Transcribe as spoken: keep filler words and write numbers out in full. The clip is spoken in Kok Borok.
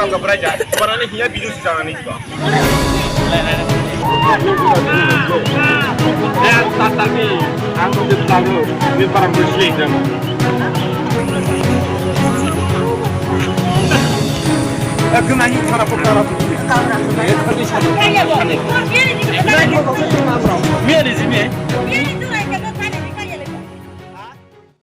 Ang ka brai ja, barani hiya video si janani ko. Ya, tataki, ang ko de tago, ni parang ko si jam. Aku nangin khara pukara. Mia di sini.